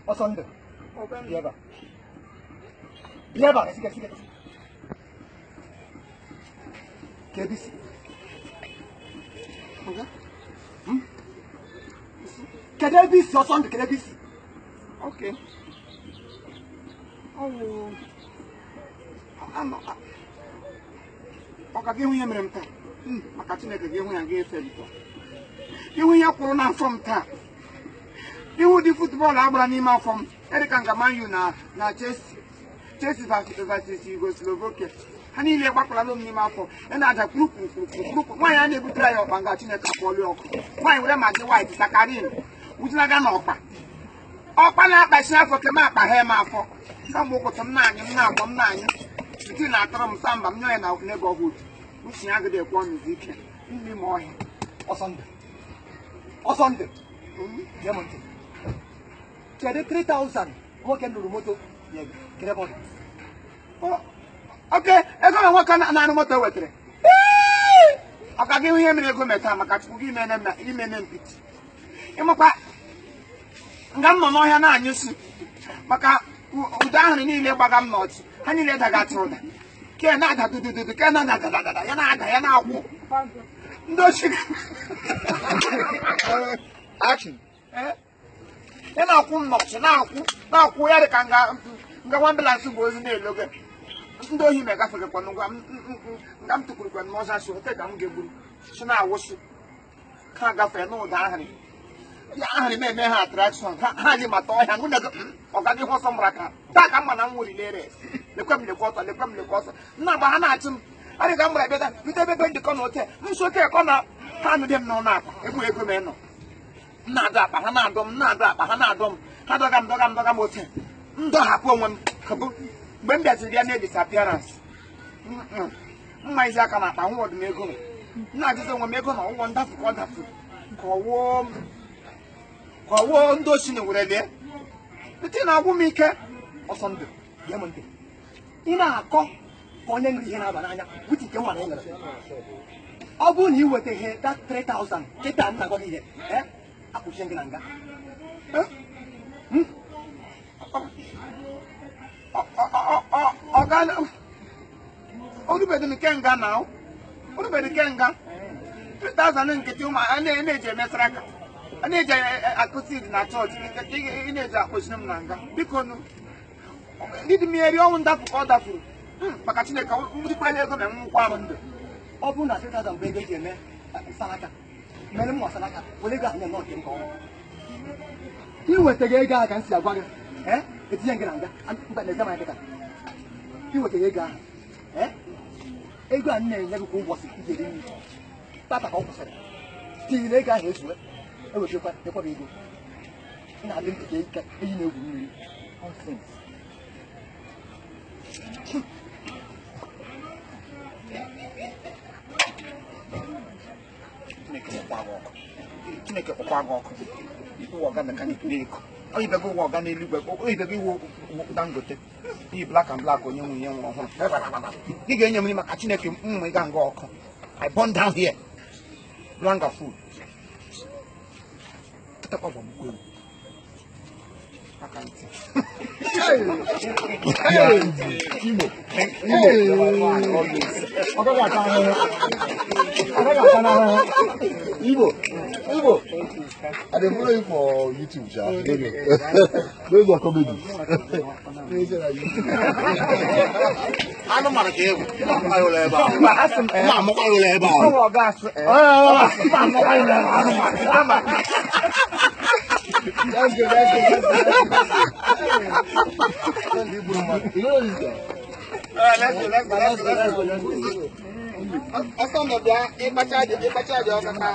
Ọsọ ndụ. Bịa ebe a. Bịa ebe a, esi esi esi. Ka ebe isi. Kedu ebe isi ọsọ ndụ, kedu ebe isi? Okay. Ọ ka gị hụ ihe mere m taa. Maka Chineke gị hụ ya gị efe ntọ. Ihu ihe kwụrụ n'afọ m taa. Ihu dị football agbara n'ime afọ m. Erika nga Man U na Chelsea. Chelsea versus Yugoslovakia. Ha niile gbapụrala m n'ime afọ. Ya na-ada kpurukpurukpurukpuru. Nwaanyị a na-ebutere ya ọkpa nga Chineke akpọọla ya ọkụ. Nwaanyị were Maggi white saccharin wụjulaga n'ọkpa. Ọkpa na-akpachi afọ kema akpa ha eme afọ. Kamgbe ụkwụtụ m na-anyụ m na-agbọ m na-anyụ. Tutu na-atọrọ m samba m nyụọ ya na neighborhood. Uche ya agịdị ekwe ọnụ ike. N'ime ọhịa. Ọsọ ndụ. Ọsọ ndụ. Gee m ntị. Kedu 3000 nwoke nụrụ moto nye gị? Kedu ebe ọ dị? Oke ego na nwoke na-arụ moto wetara. Ọ ka gị hụ ihe mere ego metaa maka Chukwu gị imene mpiti. Ịmakwa nga m nọ n'ọhịa na-anyụsi maka ụda ahụrụ niile gbaga m n'ọchị ha niile dagatị ụda ke na-ada dudududu ke na-ada dadadada ya na-ada ya na-akwụ ndị ochie Action. Ya na-akwụ m n'ọchị na-akwụ na-akwụ ya dị ka nga nga ambulance bụ ozu na-eloge ndị ohi megafegekwa ngwa nga m tụkwurukwa n'ọzọ si ote ka m ga-egburu si na-awụsị ha gafee n'ụda ahịrị ya ahịrị na-eme ha attraction ha ji mata ọhịa nwunye gị ọ gaghị hụ ọsọ mara ka taa ka mma na m nwere lere lekwe m lekwe ọsọ lekwe m lekwe ọsọ nna agba ha na-achụ m adị ka m gbara bịata rute ebe ebe ndịkọ na ote m si ote kọ na ha anụdị m n'ọnụ akpa egbu ego m ịnọ m na-adọ akpa ha na-adọ m na-adọ akpa ha na-adọ m ha dọga m dọga m dọga m ote m dọhapụ onwe m kabụ mgbe m bịaziri bịa mee disappearance mma izi aka na akpa hụ ọdụm ego m na-ajụzi onwe m ego na ọwụwọ ndapụ ka ọ dapụrụ ka ọwụọ ndị ochi na were lie ntị na-agwụ m ike. Ọsọ ndụ. Gee m ntị. Ị na-akọ ka onye ṅụrụ ihe na-aba n'anya wuti nke nwa na ị ṅụrụ. Ọ bụrụ na ị weta ihe that 3000 kịta m na-agwa gị ihe akpụchie gị na nga. Olùbẹ̀dẹ̀ nke nga na olùbẹ̀dẹ̀ nke nga 3000 nkịtị ụmụ a na-eji emesara aka a na-eji akụsi na chọọchị ị na-eji akpụchiri m na nga biko nụ ndị dị mmiri ọnwụ ndapụ ka ọ dapụrụ maka Chineke njikwa ego na nwụkwa m ndụ. Ọ bụrụ na 3000 bụ ego eji eme saraka mere m saraka were ego ahụ nye nke m ka ọ ị wetaghị ego ahụ ka m si agwa gị etinye gị na nga mba na eze kịta ị wetaghị ego ahụ ego a m na-enye gị kwa ụbọchị iji eri nri tata ka ọ kwụsịrị tinyere ego ahụ ezue ewetekwa nyekwa gị ego ị na-adị ntị ka eyi na-egwu mmiri nonsense. Chineke kpọkwa gị ọkụ iwu ọga mekanik na-eko oyibego ụwa ọga n'eluigwe oyibego iwu Dangote iyi black and black onye nwunye nwe ọhụrụ ị ga-enye m maka Chineke mmụ ịga nga ọkụ I burn down here blanga food kịtakwa gbagbukwe m aka ntị. Ọ gaghị ata ahụhụ. Ọ gaghị ata n'ahụhụ. Igbo, Igbo. I dey follow you for YouTube, sha. Those are comedy. Anụ mara ka egwu. Mma amụkwa ụlọ ebe a. Ọ ga-asụ. Mma amụkwa ụlọ ebe a. Anụ mara. That's good, that's good, that's good. You know this guy? Let's go, let's go, let's go, let's go, let's go. Ọsọ ndụ bịa ịkpacha dị ọka ka.